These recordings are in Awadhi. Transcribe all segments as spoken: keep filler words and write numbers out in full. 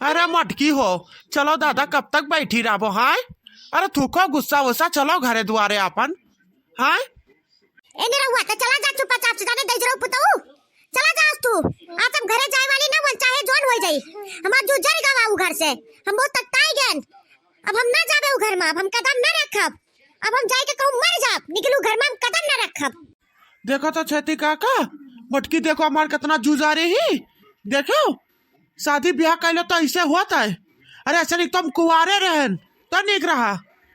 अरे मटकी हो, चलो दादा, कब तक बैठी रहबो, हाँ? अरे थूको गुस्सा वुस्सा, चलो घरे दुआरे आपन, हाँ? ए निरहुआ, त चला जा चुपचाप से, जाने दे जरो पुतऊ। चला जा आज तू। आज हम घरे जाए वाली ना, मन चाहे जोन हो जाई। हमार जू जर गवा उ घर से। हम बहुत तकताई गएन। अब हम ना जाबे उ घर में, अब हम कदम ना रखब। अब हम जाए के कहूँ मर जाब, लेकिन उ घर में हम कदम ना रखब। देखो तो छेती काका, मटकी देखो हमार कितना जुजारे ही। देखो, शादी ब्याह कैले तो ऐसे होत है। अरे ऐसे नहीं तो हम कुआरे रहन, तो निक रहा।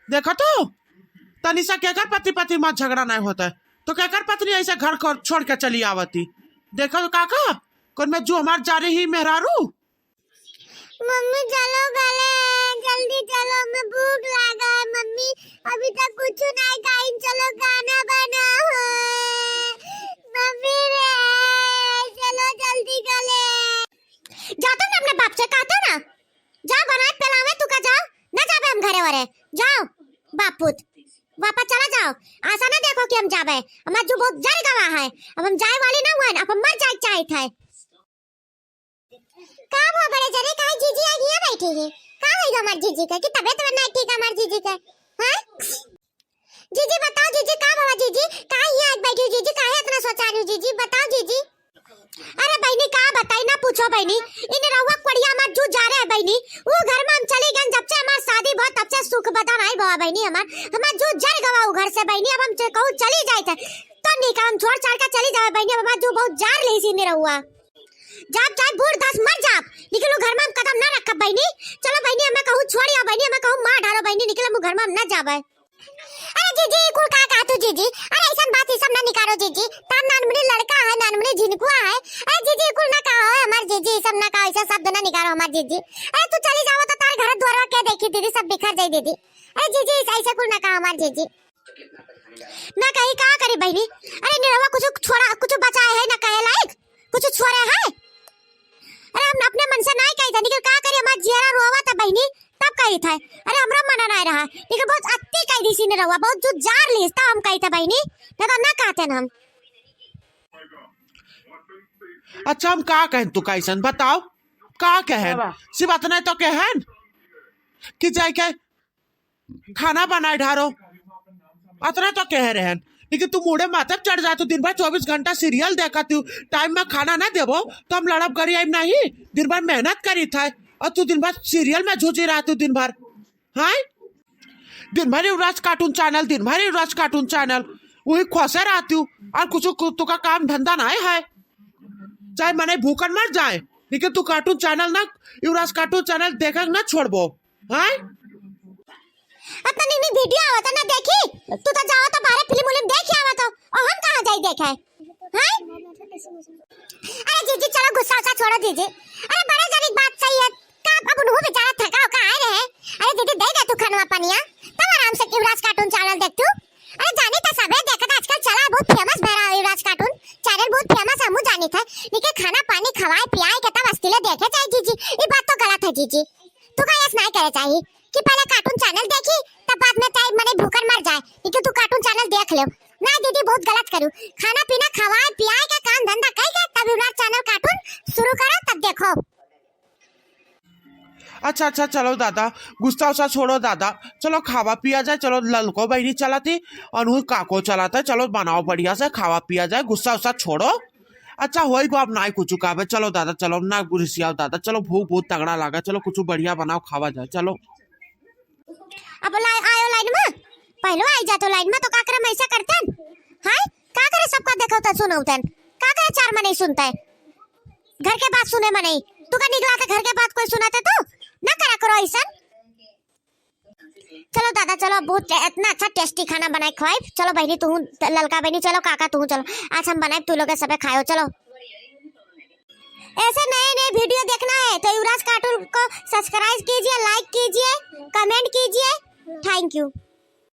देखो तो, तनी सा केकर पति पति में झगड़ा नहीं होता है, तो केकर पत्नी ऐसे घर को छोड़ के चली आवती। देखो तो काका, कौन में जो हमार जा रही मेहरारू। मम्मी चलो घरे, जल्दी चलो, हमें भूख लागा है मम्मी, अभी तक कुछ नहीं खाई, चलो खाना बनाओ मम्मी रे, चलो जल्दी घरे। जाता ना अपने बाप से, कहता ना, जाओ बनाए पिलावे तू का, जाओ ना जाबे हम घरे वरे, जाओ बाप पूत, वापस चला जाओ। ऐसा ना देखो कि हम जाबे, हमार जू बहुत जर गवा है, अब हम जाए वाली ना हुआ, अब हम मर जाए चाहत है। का भवा बड़े जने, काहे जीजी आ हियाँ बैठी है? का होई हमार जीजी के कि तबीयत नहीं ठीक है हमार जीजी के? हाँ? जीजी बताओ जीजी, का भवा जीजी, काहे हियाँ आज बैठी हो जीजी, काहे इतना सोचा रही हो जीजी, बताओ जीजी। अरे बहिनी का बताई, ना पूछो बहिनी, इ निरहुआ कोढ़िया हमार जू जा रहे है बहिनी, उ घर में हम चली गए, जब से हमार शादी भवा तब से सुख बदन आई भवा बहिनी हमार, हमार जू जर गवा उ घर से बहिनी, अब हम च-, कहूँ चली जाए थे, तो निक हम छोड़ छाड़ के चली जावे बहिनी, अब हमार जू बहुत जार ली सी निरहुआ। जाब चाहे बूढ़ दास मर जाब, लेकिन उ घर में हम कदम ना रखब बहिनी। चलो बहिनी, हमें कहूँ छोड़ आओ बहिनी, हमें कहूँ मार डालो बहिनी, लेकिन हम उ घर में हम ना जाबे। अरे जीजी, ई कुल का कहा तू जीजी? अरे ऐसन बात ई सब ना निकालो जीजी। तार नानमुनी लड़का है, नानमुनी झिनकुआ है। अरे जीजी, ई कुल ना कहा हो हमार जीजी, ई सब ना कहा, ऐसा शब्द ना निकालो हमार जीजी। अरे तू चली जाओ तो तार घर द्वार के देखी दीदी, सब बिखर जाई दीदी। अरे जीजी, ऐसा, ऐसा कुल ना कहा हमार जीजी। ना कही का करी बहिनी। अरे निरहुआ कुछ छोड़ा, कुछ बचाए है ना कहे लायक, कुछ छोड़े है। अरे हम अपने मन से नहीं कही था, लेकिन का करी, हमार जियरा रोवा था बहिनी, तब कही था। अरे हमरा मना नहीं रहा, लेकिन बहुत अति कही दी सी निरहुआ, बहुत जो जार ली, तब हम कही था बहिनी, ना तो ना कहते ना हम। अच्छा हम का कहन तू कैसन बताओ, का कहन? बाबा। सिर्फ अतना तो कहन कि जाए के खाना बनाए ढारो, अतना तो कहे रहन, लेकिन तू मूड़े माथे चढ़ जातू, दिन भर चउबीस घंटा serial देखतू, time में खाना ना देबो तो हम लड़ब गरियाइब नहीं। दिन भर मेहनत करी था और तू दिन भर serial में झुझी रहतू दिन भर, हाँ? दिन भर युवराज cartoon channel, दिन भर युवराज cartoon channel, वही खोसे रहतू और कुछ कु-, तुका काम धंधा नहीं है, चाहे मने भूखन मर जाए, लेकिन तू cartoon channel ना, युवराज cartoon channel देखक ना छोड़बो। हैं? अतना नीनी video आवत है ना देखी, तू तो जावत है बाहरे film उलिम देखी आवत हो, और हम कहाँ जाई देखे? हैं? अरे जीजी चलो गुस्सा उस्सा छोड़ो जीजी, अरे बड़े जनी बात सही है, का अब उन्हों बेचारा थका होका आए रहे, अरे दीदी दे दे तू खनवा पनिया, तब आराम से युवराज cartoon channel देख तू। अरे जानी तो सबे देखत आजकल चला बहुत famous भरा है युवराज cartoon channel, बहुत famous है, हमू जानी थे, लेकिन खाना पानी खवाए पियाए के तब असतिले देखे चाहे जीजी, ई बात तो गलत है जीजी। तू का ऐस नाई करे चाही कि पहले cartoon channel देखी, तब बाद में चाहे मने भूखन मर जाए, लेकिन तू cartoon channel देख ले। ना दीदी, बहुत गलत करू। खाना पीना खवाए पियाए का काम धंधा कई के तब युवराज channel cartoon शुरू करो, तब देखो। अच्छा, अच्छा, चलो दादा, गुस्सा उस्सा छोड़ो दादा, चलो खावा पिया जाए, चलो ललको बहिनी चलाती और वो काको चलाता है, चलो बनाओ बढ़िया से खावा पिया जाए, गुस्सा उस्सा छोड़ो। अच्छा, होई गो, अब नाई कुछ कहबे। चलो दादा, चलो, अब ना रिसियाओ दादा, चलो, भूख बहुत तगड़ा लागा, चलो, कुछ बढ़िया बनाओ, खावा जाए, चलो। अब ला-, आयो line में, पहलो आई जातो line में, तो का करे हम ऐसा करतन? हाय, का करे सबका देखौतन, सुनौतन? का करे चार मनई सुनते? घर के बात सुने मनई। तू का निकला था घर के बात कोई सुनाते तू? ना करा करो ऐसन। चलो दादा, चलो, बहुत टे-, इतना अच्छा tasty खाना बनाए खवाइब। चलो बहिनी, तू त-, ललका बहिनी, चलो काका, तू चलो, आज हम बनाइब, तू लोग सबे खायो, चलो। ऐसे नए नए video देखना है तो युवराज cartoon को subscribe कीजिए, like कीजिए, comment कीजिए। Thank you।